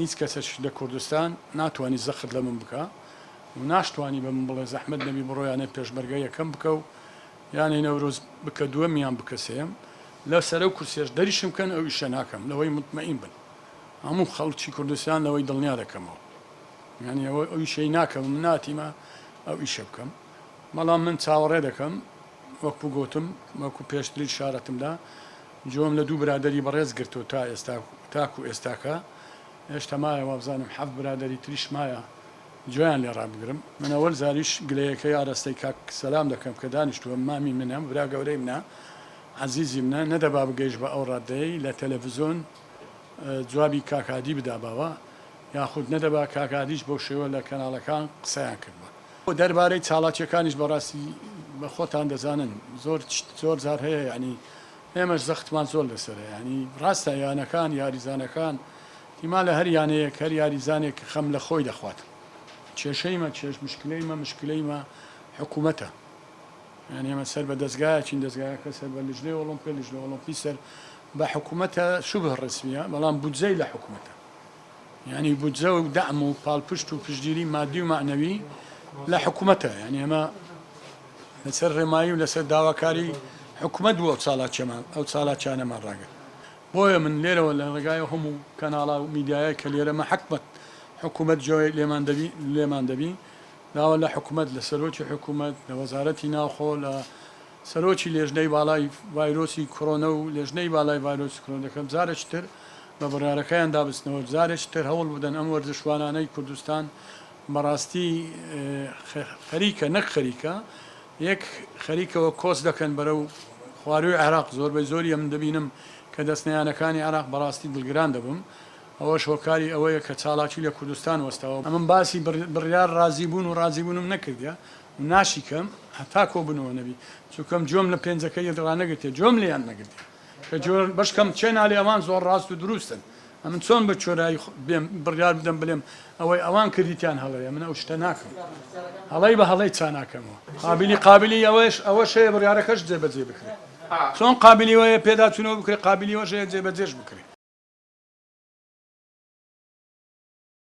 هیچ کەسێکیش لە کوردستان ناتوانی زەخت لە من بکا و ناشتوانی بە من بڵێ زەحمەت نەبی بڕۆ یانەی پێشمەرگە یەکەم بکە و یانەی نەورۆز بکە دووەم یان بکە سێیەم، لە سەر ئەو کورسیەش دەریشم کەن ئەو ئیشە ناکەم لەوەی موتمەئین بن هەموو خەڵکی کوردستان لەوەی دڵنیا دەکەمەوە یانی ئەوە ئەو ئیشەی ناکەم من ناتیمە ئەو ئیشە بکەم بەڵام من چاوەڕێ دەکەم وەکو گۆتم وەکو پێشتریش شارەتم دا جۆم لە دوو برادەری بەڕێز گرتوە تا ئێستا تاکو ئێستاکە هێشتا مایە وابزانم حەفت برادەری تریش مایە جۆیان لێ ڕابگرم. من ئەوەل جاریش گلەیەکەی ئاراستەی کاک سەلام دەکەم کە دانیشتوە مامی منە برا گەورەی منە عەزیزی منە نەدەبا بگەیشت بە ئەو ڕادەیەی لە تەلەفزۆن جوابی کاک هادی بداباوە یاخود نەدەبا کاک هادیش بەو شێوە لە کەناڵەکان قسەیان کردبا. دەربارەی چاڵاکیەکانیش بەڕاستی بە خۆتان دەزانن زۆر زۆر جار هەیە یانی ئێمەش زەختمان زۆر لەسەرە یانی ڕاستە یانەکان یاریزانەکان تیما لە هەر یانەیەک هەر یاریزانێک خەم لە خۆی دەخوات کێشەی مە کێش مشکلەی مە مشکلەی مە حکوومەتە یانی ئێمە سەر بە دەزگایەکین دەزگایەکە سەر بە لجنەی ئۆڵۆمپی لجنە ئۆڵۆمپی سەر بە حکوومەتە شبه ڕسمیە بەڵام بودجەی لە حکوومەتە یانی بودجە و دەعم و پاڵپشت و پشتگیری مادی و مەعنەوی لە حکومەتە یانی ئێمە لەسەر ڕێمایی و لەسەر داواکاری حکومەت بوو ئەو چالاکیەمان ئەو چالاکیانەمان ڕاگرت بۆیە من لێرەوە لە ڕێگای هەموو کەناڵا و میدیایە کە لێرە مە حکومەت حکومەت جۆی لێمان دەبی لێمان دەبی داوا لە حکومەت لە سەرۆکی حکومەت لە وەزارەتی ناوخۆ لە سەرۆکی لێژنەی باڵای ڤایرۆسی کۆرۆنە و لێژنەی بالای ڤایرۆسی کۆرۆنا دەکەم جارێکی تر بە بڕیارەکەیاندا بچنەوە جارێکی تر هەوڵ بدەن ئەم وەرزشوانانەی کوردستان بەڕاستی خەریکە نەک خەریکە یەک خەریکەوە کۆچ دەکەن بەرەو خواروی عێراق زۆربەی زۆری ئەمن دەبینم کە دەچنە یانەکانی عێراق بەڕاستی دڵگران دەبم ئەوەش هۆکاری ئەوەیە کە چاڵاکی لە کوردستان وەستاوە ئەمن باسی بڕیار ڕازیبوون و ڕازیبوونم نەکردیە و ناشیکەم هەتا کۆبونەوە نەبی چونکەم جۆم لە پێنجەکەی ڕانەگرتیە جۆم لێیان نەگرتیە کە جۆر بەشکەم چێ نالێ ئەوان زۆر ڕاست و دروستن ئەمن چۆن بە چۆرایی بێم بڕیار بدەم بلێم ئەوەی ئەوان کردیتیان هەڵەیە من ئەو شتە ناکەم هەڵەی بە هەڵەی چا ناکەمەوە قابلی قابلی ئەوەش ئەوەش هەیە بڕیارەکەش جێبەجێ بکرێ چۆن قابلی وەیە پێداچوونەوە بکرێ قابلی ئەوەش هەیە جێبەجێش بکرێ.